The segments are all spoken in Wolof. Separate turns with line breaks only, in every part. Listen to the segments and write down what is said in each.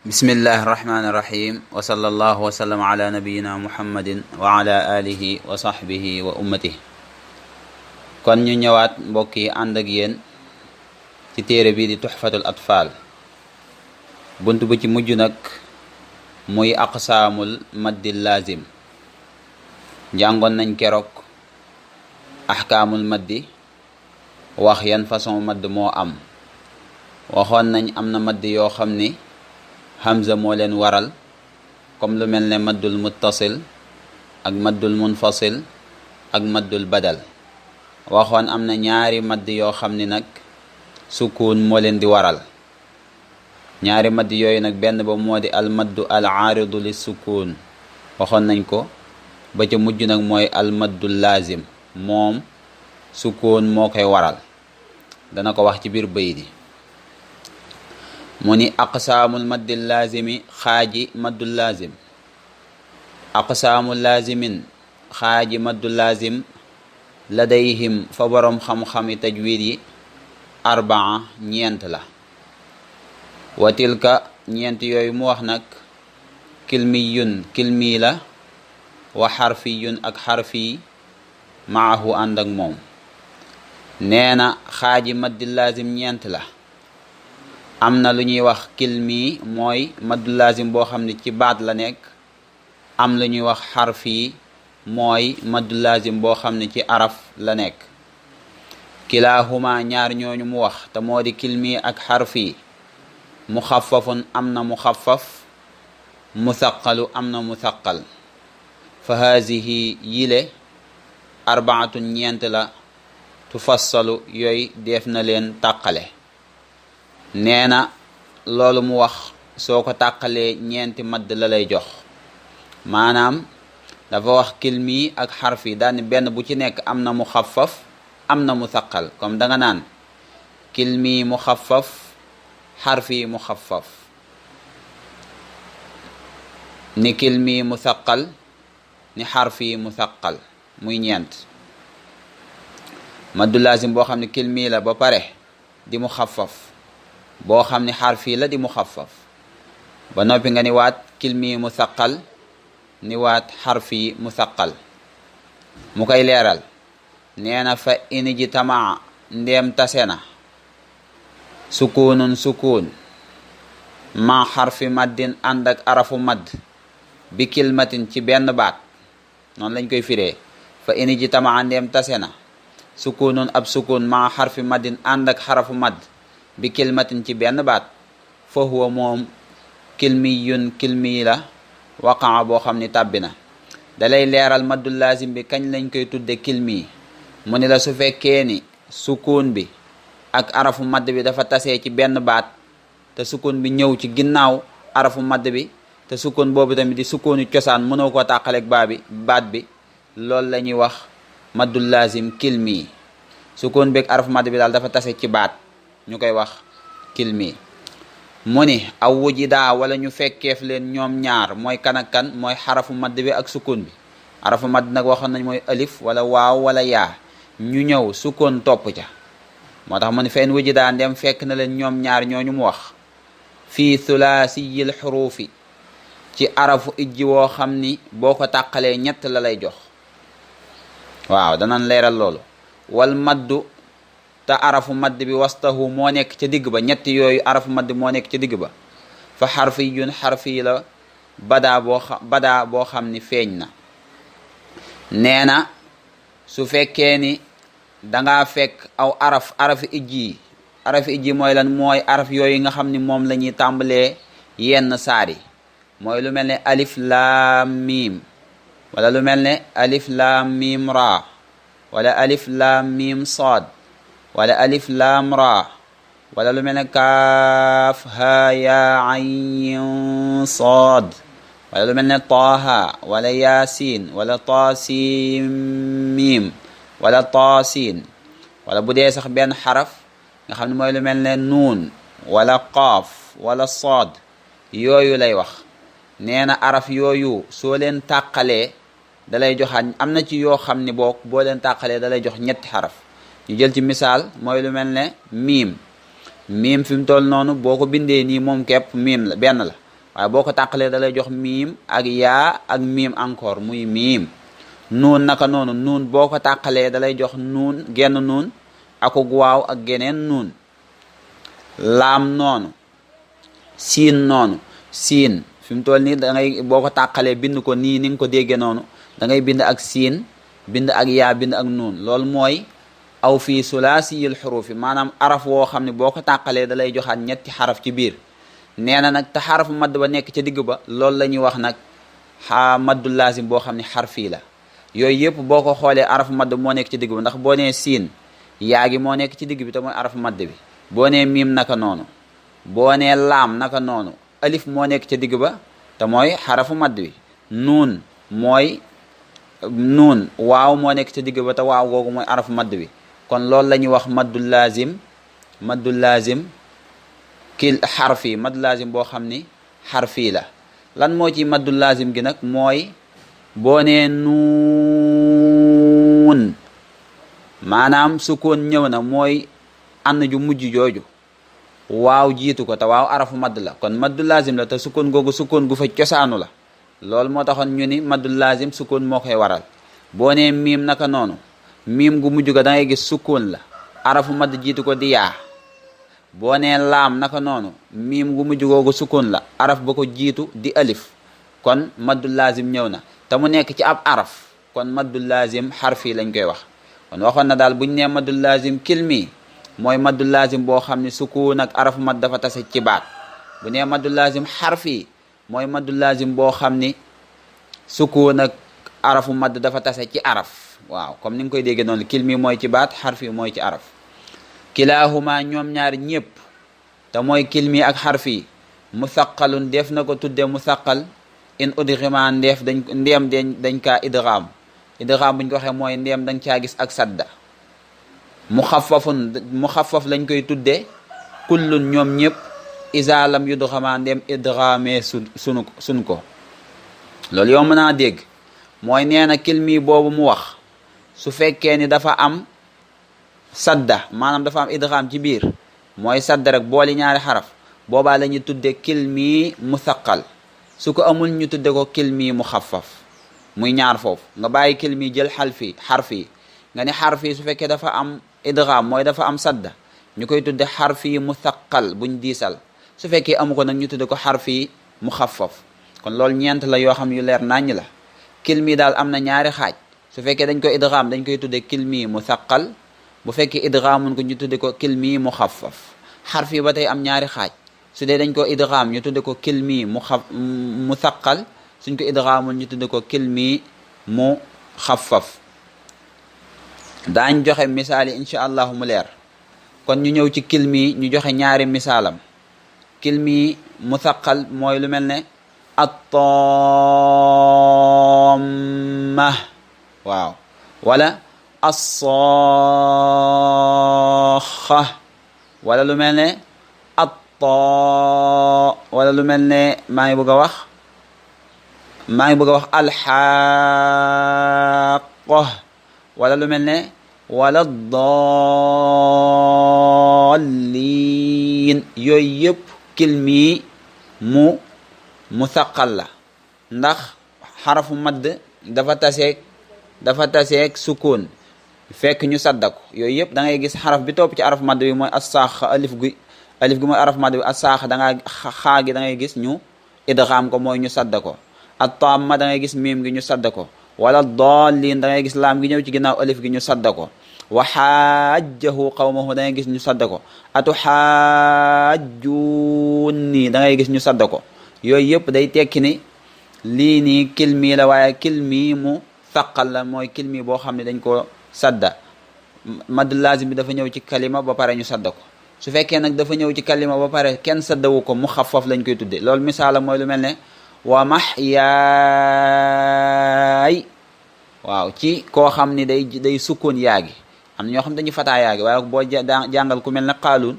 bismillahi irrahmani irrahim wa sallallahu wa sallam ala nabiyina muhammadin wa ala alihi wa sahbihi wa ummatihi. kon ñu ñëwaat mbokk yi ànd ak yéen ci téere bi di tuxfatul atfal. bunt bu ci mujj nag muy aqsaamul maddil laazim. njàngoon nañ keroog ahkaamul maddi, wax yan façon madd moo am. waxoon nañ am na madd yoo xam ni hamza moo leen waral, comme lu mel ne maddul muttasil ak maddul munfasil ak maddul badal. waxoon am na ñaari madd yoo xam ni nag sukuun moo leen di waral. ñaari madd yooyu nag benn ba moo di al maddu al aaridu li sukuun, waxoon nañ ko. ba ca mujj nag mooy al maddul laazim, moom sukuun moo koy waral. dana ko wax ci biir bayit yi. mu ni aqsaamul maddil laazimi, xaaji maddul laazim. aqsaamul laazimin, xaaji maddul laazim, ladayhim fa boroom xam-xami tajwid yi arbaa, ñeent la. wa tilka, ñeent yooyu mu wax nag, kilmiyun, kilmi la, wa xarfiyun ak xarfi, maahu ànd ak moom. nee na xaaji maddil laazim ñeent la. am na lu ñuy wax kilmi, mooy maddul laazim boo xam ne ci baat la nekk. am lu ñuy wax xarfi, mooy maddul laazim boo xam ne ci araf la nekk. kilahuma, ñaar ñooñu mu wax te moo di kilmi ak xarfi, muxaffafun, am na muxaffaf, musaqalu, am na musaqal. fa hazihi yile arbaatun, ñeent la, tufassalu, yooyu def na leen tàqale. nee na loolu mu wax soo ko tàqalee ñeenti madd la lay jox. maanaam dafa wax kilmi ak xarfi daal ni benn bu ci nekk am na mu xaffaf, am na mu saqal. comme danga naan kilmi mu xaffaf, xarfi mu xaffaf. ni kilmi mu saqal, ni xarfi mu saqal, muy ñeent. maddu lazim boo xam ne kilmi la ba pare di mu xaffaf, boo xam ne xarfi la di mu xaffaf, ba noppi nga ni waat kilmi mu saqal, ni waat xarfi mu saqal. mu koy leeral, nee na fa ini ji tamaa, ndeem tase na, sukuunun sukuun, ma xarfi maddin, ànd ak arafu madd, bi kilmatin ci benn baat. noonu lañ koy firee. fa ini ji tamaa, ndeem tase na, sukuunun ab sukuun, ma xarfi maddin, ànd ak xarafu madd, bi kilmatin ci benn baat. fa huwa moom kilmiyun, kilmi la, waqaa boo xam ni tàbbi na. dalay leeral maddul laazim bi kañ lañ koy tudde kilmi. mu ni la su fekkee ni sukuun bi ak arafu madd bi dafa tasee ci benn baat, te sukuun bi ñëw ci ginnaaw arafu madd bi, te sukuun boobu tamit di sukuunu cosaan, mënoo koo tàqaleeg baat bi, loolu la ñuy wax maddul laazim kilmi. sukuun bi ak arafu madd bi daal dafa tase ci baat, ñu koy wax kilmi. mu ni aw wujida, wala ñu fekkeef leen ñoom ñaar, mooy kan ak kan, mooy xarafu madd bi ak sukun bi. xarafu madd nag waxoon nañ mooy alif wala waaw wala yaa, ñu ñëw sukun topp ca. moo tax mu ni fen wujida, ndem fekk na leen ñoom ñaar ñooñu mu wax, fii thulaasiyil xuruufi, ci arafu ijji woo xam ni boo ko tàqalee ñett la lay jox. waaw danañ leeral loolu. wal maddu, te arafu madd bi wastahu moo nekk ca digg ba. ñetti yooyu arafu madd moo nekk ca digg ba. fa xarfiyun, xarfi la, badaa boo xam ni feeñ na. nee na su fekkee ni danga fekk aw arafi ijji. arafi ijji mooy lan? mooy araf yooyu nga xam ni moom la ñuy tàmbalee yenn saari. mooy lu mel ne alif laam miim, wala lu mel ne alif laam miim raa, wala alif laam miim saad, wala alif laam ra, wala lu mel ne kaaf haa yaa ayn saad, wala lu mel ne taaha, wala yaasiin, wala taasiin miim, wala taasiin. wala bu dee sax benn xaraf nga xam ne mooy lu mel ne nuun, wala qaaf, wala saad, yooyu lay wax. nee na araf yooyu soo leen tàqalee dalay joxaat. am na ci yoo xam ne boo leen tàqalee dalay jox ñetti xaraf. ñu jël ci misaal, mooy lu mel ne miim. miim fi mu toll noonu boo ko bindee nii moom képp miim la, benn la. waaye boo ko tàqalee da lay jox miim ak yaa ak miim encore muy miim. nuun naka noonu nuun boo ko tàqalee da lay jox nuun genn nuun akuk waaw ak geneen nuun. laam noonu, siin noonu. siin fi mu toll nii da ngay boo ko tàqalee bind ko nii ni nga ko déggee noonu da ngay bind ak siin bind ak yaa bind ak nuun. loolu mooy aw fii sulaasiyil xurufi maanaam araf woo xam ne boo ko tàqalee da lay joxaat ñetti xaraf ci biir. nee na nag te xarafu madd ba nekk ca digg ba loolu la ñuy wax nag maddu laazim boo xam ne xarfii la. yooyu yëpp boo ko xoolee arafu madd moo nekk ci digg ba ndax boo nee siin yaa gi moo nekk ci digg bi te mooy arafu madd bi. boo nee miim naka noonu, boo nee laam naka noonu, alif moo nekk ca digg ba te mooy xarafu madd bi. nuun mooy nuun waaw moo nekk ca digg ba te waaw googu mooy arafu madd bi. kon loolu la ñuy wax maddu laazim kil xarfi maddu laazim boo xam ni xarfii la. lan moo ci maddu laazim gi nag mooy boo nee nuun maanaam sukkoon ñëw na mooy ànd ju mujj jooju waaw jiitu ko te waaw arafu madd la kon maddu laazim la te sukkoon googu sukkoon gu fa cosaanu la. loolu moo taxoon ñu ni maddu laazim sukkoon moo koy waral. boo nee miim naka noonu miim gu mujj ga da ngay gis sukkoon la arafu madd jiitu ko di yaa. boo nee laam naka noonu miim gu mujj googu sukkoon la araf ba ko jiitu di alif kon maddu laazim ñëw na te mu nekk ci ab araf kon maddu laazim xarfi lañ koy wax. kon waxoon na daal buñ nee maddu laazim kilmi mooy maddu laazim boo xam ne sukkoon ak arafu madd dafa tase ci baat. bu nee maddu laazim xarfi mooy maddu laazim boo xam ni sukkoon ak arafu madd dafa tase ci araf. waaw comme ni nga koy déggee noonu kilmi mooy ci baat xarfi mooy ci araf. kilaahuma ñoom ñaar ñépp te mooy kilmi ak xarfi musaqalun def na ko tudde musaqal in udghima ndeem dañ kaa idgham. idgham buñ ko waxee mooy ndeem dañ caa gis ak sadda. muxaffaf lañ koy tudde kullun ñoom ñëpp isa lam yudghama ndeem idghamee sun ko. loolu yow mën naa dégg mooy nee na kilmi boobu mu wax su fekkee ni dafa am sadda maanaam dafa am idgham ci biir mooy sadda rek booli ñaari xaraf boobaa la ñuy tudde kilmi musaqal. su ko amul ñu tudde ko kilmi muxaffaf muy ñaar foofu nga bàyyi kilmi jël xarfi nga ni xarfi su fekkee dafa am idgham mooy dafa am sadda ñu koy tudde xarfi musaqal buñ diisal. su fekkee amu ko nag ñu tudde ko xarfi muxaffaf. kon loolu ñeent la yoo xam yu leer naññ la. kilmi daal am na ñaari xaaj. su fekkee dañ ko idgham dañ koy tudde kilmi musaqal. bu fekkee idghamun ko ñu tudde ko kilmi muxaffaf. xarfi ba tey am ñaari xaaj. su dee dañ ko idgham ñu tudde ko kilmi musaqal. suñ ko idghamul ñu tudde ko kilmi muxaffaf. daañ joxe misaal yi incha allahu mu leer. kon ñu ñëw ci kilmi ñu joxe ñaari misaalam. kilmi musaqal mooy lu mel ne at-tamma waaw wala as-saakha wala lu mel ne wala lu mel ne maa ngi bëgg a wax alxaaqa wala lu mel ne wala daalliin. yooyu yëpp kilmi musaqal la ndax xarafu madd dafa taseeg sukkoon fekk ñu sadda ko. yooyu yëpp da ngay gis xaraf bi topp ci araf madd bi mooy as-saax alif gi mooy araf madd bi as-saax xaa gi da ngay gis ñu idgham ko mooy ñu sadda ko. at-tamma da ngay gis miim gi ñu sadda ko. wala daalliin da ngay gis laam gi ñëw ci ginnaaw alif gi ñu sadda ko. wa xaajjahu qawmahu da ngay gis ñu sadda ko. atuxaajjuuni da ngay gis ñu sadda ko. yooyu yëpp day tekki ni lii nii kilmi la waaye kilmi mu saqal la mooy kilmi boo xam ne dañ ko sadda. maddu laazim bi dafa ñëw ci kalima ba pare ñu sadda ko. su fekkee nag dafa ñëw ci kalima ba pare kenn saddawu ko mu xaffaf lañ koy tudde. loolu misaala mooy lu mel ne wa mahyaay waaw ci koo xam ni day sukkoon yaagi. am na ñoo xam dañuy fataa yaagi waaye boo jàngal ku mel ne qaaluun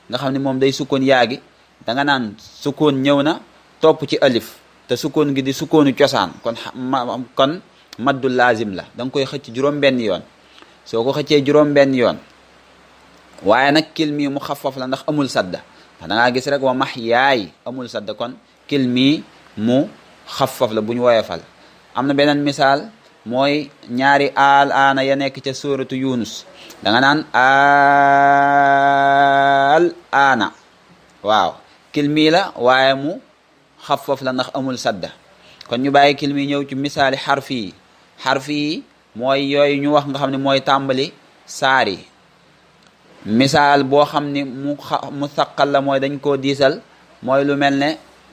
nga xam ne moom day sukkoon yaagi da nga naan sukkoon ñëw na topp ci alif te sukkoon gi di sukkoonu cosaan kon maddu laazim la da nga koy xëcc juróom-benn yoon. soo ko xëccee juróom-benn yoon waaye nag kilmi mu xaffaf la ndax amul sadda ndax da ngaa gis rek wa mahyaay amul sadda kon kilmi mu xaffaf la bu ñu woyefal. am na beneen misaal mooy ñaari al aana ya nekk ca suuratu yunus da nga naan al aana waaw kilmi la waaye mu xaffaf la ndax amul sadda. kon ñu bàyyi kilmi ñëw ci misaali xarfi yi mooy yooyu ñu wax nga xam ne mooy tàmbali saar yi. misaal boo xam ni mu saqal la mooy dañ koo diisal mooy lu mel ne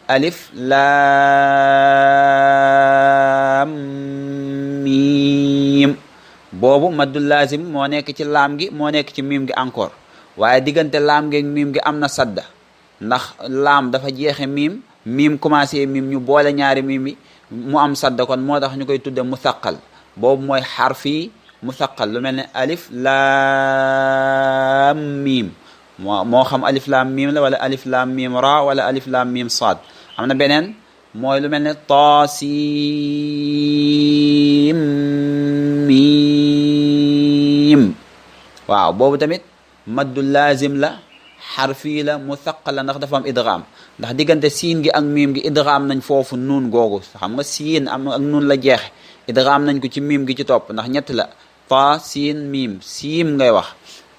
alif laam miim boobu maddul lazim moo nekk ci laam gi moo nekk ci miim gi encore waaye diggante laam gi ak miim gi am na sadda ndax laam dafa jeexe miim commencé miim ñu boole ñaari miim yi mu am sadda kon moo tax ñu koy tudde mu saqal boobu mooy xarfi musaqal lu mel ne alif laam miim moo xam alif laam miim la wala alif laam miim ra wala alif laam miim saad. am na beneen mooy lu mel ne taasiim miim waaw boobu tamit maddu laazim la xarfi la musaqal la ndax dafa am idgham ndax diggante siin gi ak miim gi idgham nañ foofu nuun googu xam nga siin am ak nuun la jeexe idgham nañ ko ci miim gi ci topp ndax ñett la ta siin miim siim ngay wax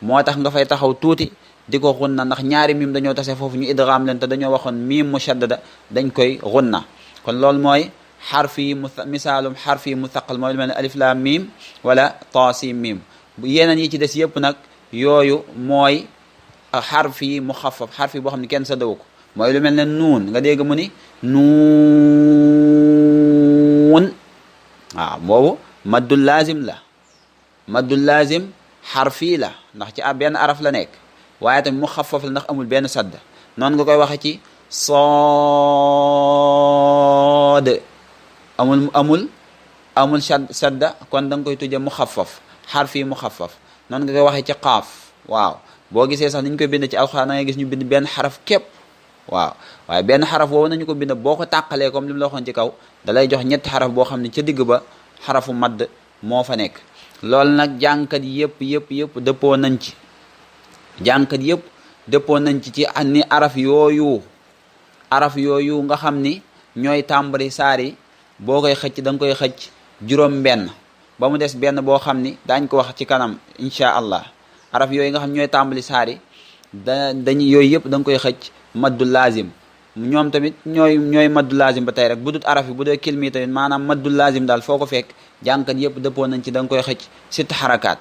moo tax nga fay taxaw tuuti di ko xunna ndax ñaari miim dañoo tase foofu ñu idgham leen te dañoo waxoon miim mushaddada dañ koy xunna. kon loolu mooy xarfi misaalum xarfi musaqal mooy lu mel ne alif laam miim wala ta siin miim. yeneen yi ci des yëpp nag yooyu mooy xarfi muxaffaf xarfi boo xam ne kenn saddawu ko mooy lu mel ne nuun nga dégg mu ni nuun waaw boobu maddul laazim la maddul laazim xarfi la ndax ci benn araf la nekk waaye tamit mu xaffaf la ndax amul benn sadda noonu nga koy waxe ci sood amul sadda kon da nga koy tujje mu xaffaf xarfi mu xaffaf noonu nga koy waxe ci qaaf waaw boo gisee sax niñ koy bind ci alxuraan da ngay gis ñu bind benn xaraf képp waaw waaye benn xaraf woowu nañu ko bind boo ko tàqalee comme li mu la waxoon ci kaw da lay jox ñetti xaraf boo xam ne ca digg ba xarafu madd moo fa nekk. loolu nag jàngkat yëpp dëppoo nañ ci ci ni araf yooyu nga xam ni ñooy tàmbali saar yi boo koy xëcc da nga koy xëcc juróom benn ba mu des benn boo xam ni daañ ko wax ci kanam incha allah araf yooyu nga xam ñooy tàmbali saar yi yooyu yëpp da nga koy xëcc maddu laazim ñoom tamit ñooy maddu laazim ba tey rek bu dut araf yi bu dee kilmi tamit maanaam maddu laazim daal foo ko fekk jàngkat yëpp dëppoo nañ ci da nga koy xëcc sitt xarakaat.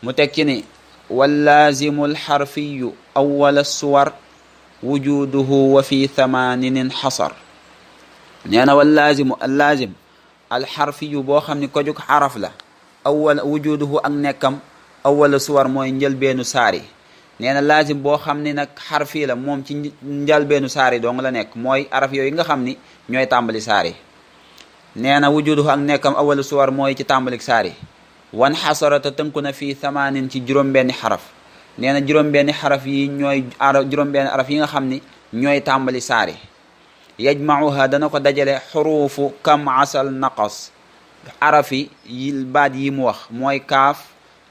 mu teg ci ni wallaazimu alxarfiyu awwala suwar wujuduhu wa fi thamaninin xasar. nee na wallaazimu allaazim alxarfiyu boo xam ni ko jug xaraf la awwala wujuduhu ak nekkam awwala suwar mooy njëlbeenu saar yi. nee na laazim boo xam ni nag xarfi la moom ci njëlbeenu saar yi dong la nekk mooy araf yooyu nga xam ni ñooy tàmbali saar yi. nee na wujuduhu ak nekkam awwala suwar mooy ci tàmbalik saar yi. wan xasarata tënku na fii thamanin ci juróom-benni xaraf. nee na juróom-benni xaraf yi ñooy juróom-benni araf yi nga xam ni ñooy tàmbali saar yi. yajmauha dana ko dajale xuruufu kam asal naqas araf yi baat yi mu wax mooy kaaf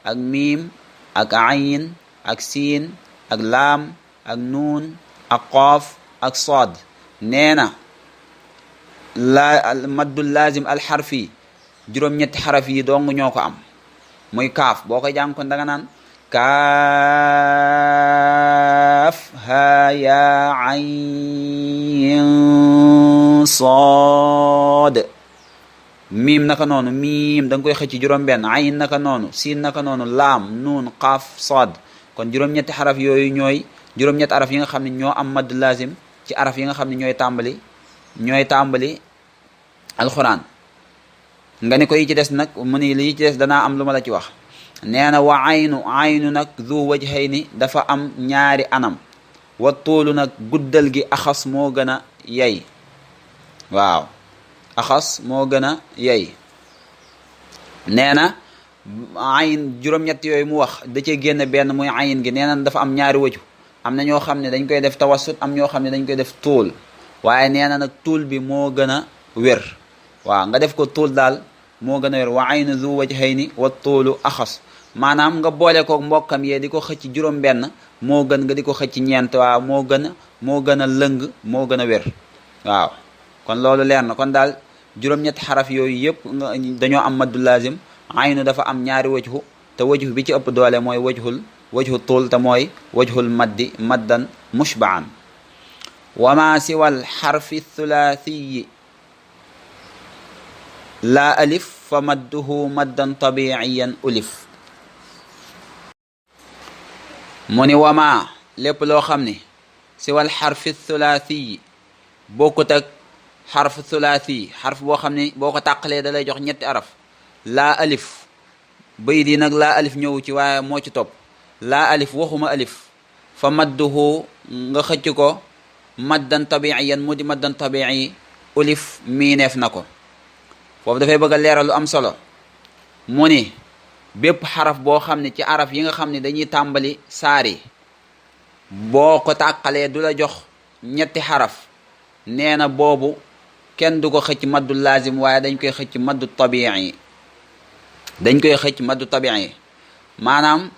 ak miim ak ayin ak siin ak laam ak nuun ak qaaf ak saad. nee na maddul laazim alxarfi juróom-ñetti xaraf yi dong ñoo ko am muy kaaf boo koy jàng kon da nga naan kaaf haa yaa ayn saad. miim naka noonu miim da nga koy xëcc juróom-benn ayin naka noonu siin naka noonu laam nuun qaaf saad. kon juróom-ñetti xaraf yooyu ñooy juróom-ñetti araf yi nga xam ne ñoo am madd lazim ci araf yi nga xam ne ñooy tàmbali alxuraan. nga ne ko yi ci des nag mu ni li ci des danaa am lu ma la ci wax. nee na wa aynu nag zu wajhayni dafa am ñaari anam. wa tuulu nag guddal gi axas moo gën a yey waaw axas moo gën a yey. nee na ayin juróom-ñett yooyu mu wax da cee génn benn muy ayin gi nee na dafa am ñaari wëju am na ñoo xam ne dañ koy def tawassut am ñoo xam ne dañ koy def tuul waaye nee na nag tuul bi moo gën a wér waaw nga def ko tuul daal moo gën a wér wa aynu zu wajhayni wa tuulu axas maanaam nga boole ko mbokkam yee di ko xëcc juróom benn moo gën nga di ko xëcc ñeent waaw moo gën a lëng moo gën a wér waaw kon loolu leer na kon daal juróom-ñetti xaraf yooyu yëpp dañoo am maddu lazim aynu dafa am ñaari wajhu te wajhu bi ci ëpp doole mooy wajhu tuul te mooy wajhul maddi maddan mushbaan wa ma siwa al xarfi thulaathiyi laa alif fa madduhu maddan tabiiyan ulif mu ni wama lépp loo xam ne siwal xarfi thulaathiyi bokkut ak xarf thulaathi xarf boo xam ne boo ko tàqalee da lay jox ñetti araf laa alif bayit yi nag laa alif ñëwu ci waaye moo ci topp laa alif waxuma alif fa madduhu nga xëcc ko maddan tabiiyan mu di maddan tabii ulif miineef na ko foofu dafay bëgg a leeral lu am solo mu ni bépp xaraf boo xam ne ci araf yi nga xam ne dañuy tàmbali saar yi boo ko tàqalee du la jox ñetti xaraf nee na boobu kenn du ko xëcc maddu lazim waaye dañ koy xëcc maddu tabii maanaam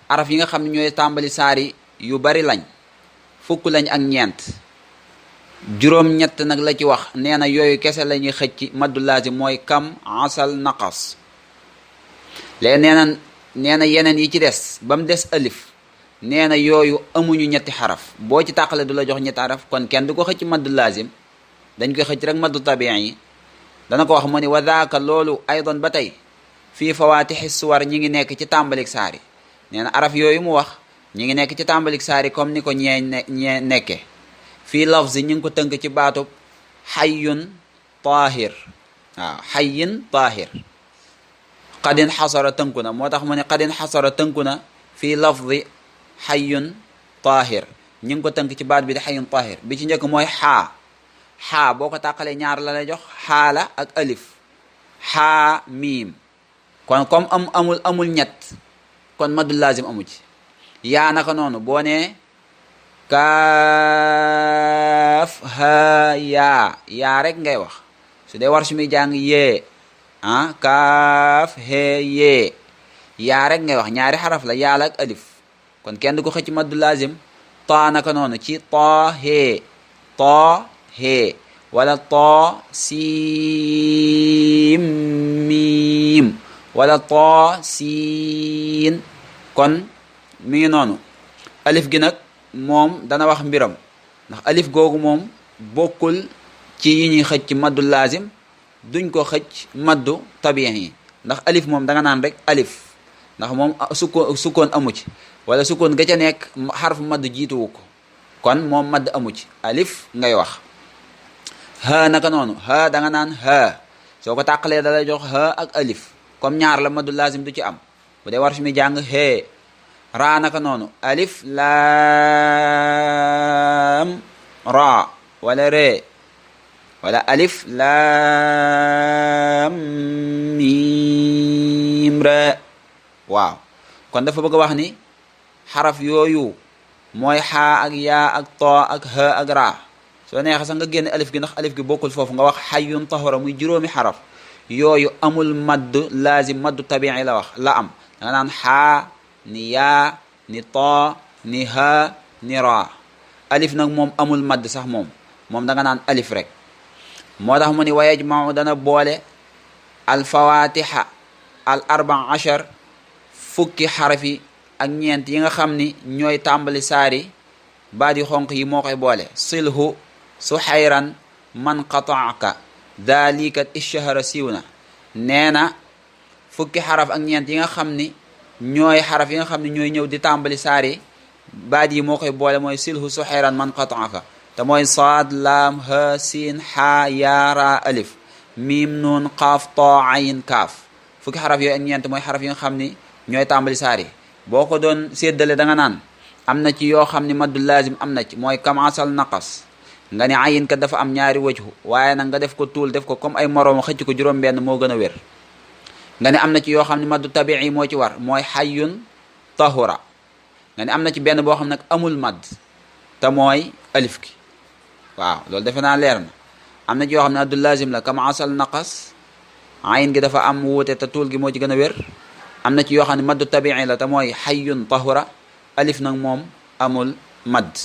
araf yi nga xam ne ñooy tàmbali saar yi yu bari lañ fukk lañ ak ñeent juróom-ñett nag la ci wax nee na yooyu kese la ñuy xëcc maddu lazim mooy kam asal naqas léegi nee na yeneen yi ci des ba mu des alif nee na yooyu amuñu ñetti xaraf boo ci tàqale du la jox ñetti xaraf kon kenn du ko xëcc maddu lazim dañ koy xëcc rek maddu tabii dana ko wax mu ni wa daaka loolu aydan ba tey fii fawaatixi suwar ñi ngi nekk ci tàmbalik saar yi nee na araf yooyu mu wax ñi ngi nekk ci tàmbalik saar yi comme ni ko ñee nekke fii lafzi ñi ngi ko tënk ci baatub xayyun taahir waaw xayyin taahir qadin xasara tënku na moo tax mu ne qadin xasara tënku na fii lafzi xayyun taahir ñi ngi ko tënk ci baat bi di xayyun taahir bi ci njëkk mooy xaa boo ko tàqalee ñaar la lay jox xaa la ak alif xaa miim kon comme amul ñett kon maddu lazim amu ci yaa naka noonu boo nee kaaf ha yaa rek ngay wax su dee war su muy jàng yee kaaf hee yee yaa rek ngay wax ñaari xaraf la yaa la ak alif kon kenn du ko xëcc maddu lazim taa naka noonu ci too hee wala too siim miim wala too siin kon mi ngi noonu alif gi nag moom dana wax mbiram ndax alif googu moom bokkul ci yi ñuy xëcc maddu lazim duñ ko xëcc maddu tabii ndax alif moom da nga naan rek alif ndax moom sukkoon amu ci wala sukkoon ga ca nekk xarfu madd jiituwu ko kon moom madd amu ci alif ngay wax ha naka noonu ha da nga naan ha soo ko tàqalee da lay jox ha ak alif comme ñaar la maddu lazim du ci am bu dee war fi muy jàng hee raa naka noonu alif laam raa wala ree wala alif laam miim ra waaw kon dafa bëgg a wax ni xaraf yooyu mooy xaa ak yaa ak too ak ha ak raa soo neexee sax nga génne alif gi ndax alif gi bokkul foofu nga wax xayyun tahura muy juróomi xaraf yooyu amul maddu lazim maddu tabii la wax la am da nga naan xaa ni yaa ni too ni ha ni raa alif nag moom amul madd sax moom da nga naan alif rek moo tax mu ni wa yajmau dana boole al fawatiha al 14 fukki xarafi ak ñeent yi nga xam ni ñooy tàmbali saari baat yu xonq yi moo koy boole silhu suxayran man qataaka dalikat ishahara siiw na nee na fukki xaraf ak ñeent yi nga xam ni ñooy xaraf yi nga xam ne ñooy ñëw di tàmbali saari baat yi moo koy boole mooy silhu suxayran man qataaka te mooy saad laam ha siin xaa yaa raa alif miim nuun qaaf too ayin kaaf fukki xaraf yooyu ak ñeent mooy xaraf yi nga xam ni ñooy tàmbali saari boo ko doon séddale da nga naan am na ci yoo xam ni maddu lazim am na ci mooy kamasal naqas nga ne ayin kat dafa am ñaari wajhu waaye nag nga def ko tuul def ko comme ay moroom xëcc ko juróom-benn moo gën a wér nga ne am na ci yoo xam ne maddu tabii moo ci war mooy xayyun tahura nga ne am na ci benn boo xam nag amul madd te mooy alif gi waaw loolu defe naa leer na am na ci yoo xam ne maddu lazim la kamasal naqas ayin gi dafa am wuute te tuul gi moo ci gën a wér am na ci yoo xam ne maddu tabii la te mooy xayyun tahura alif nag moom amul madd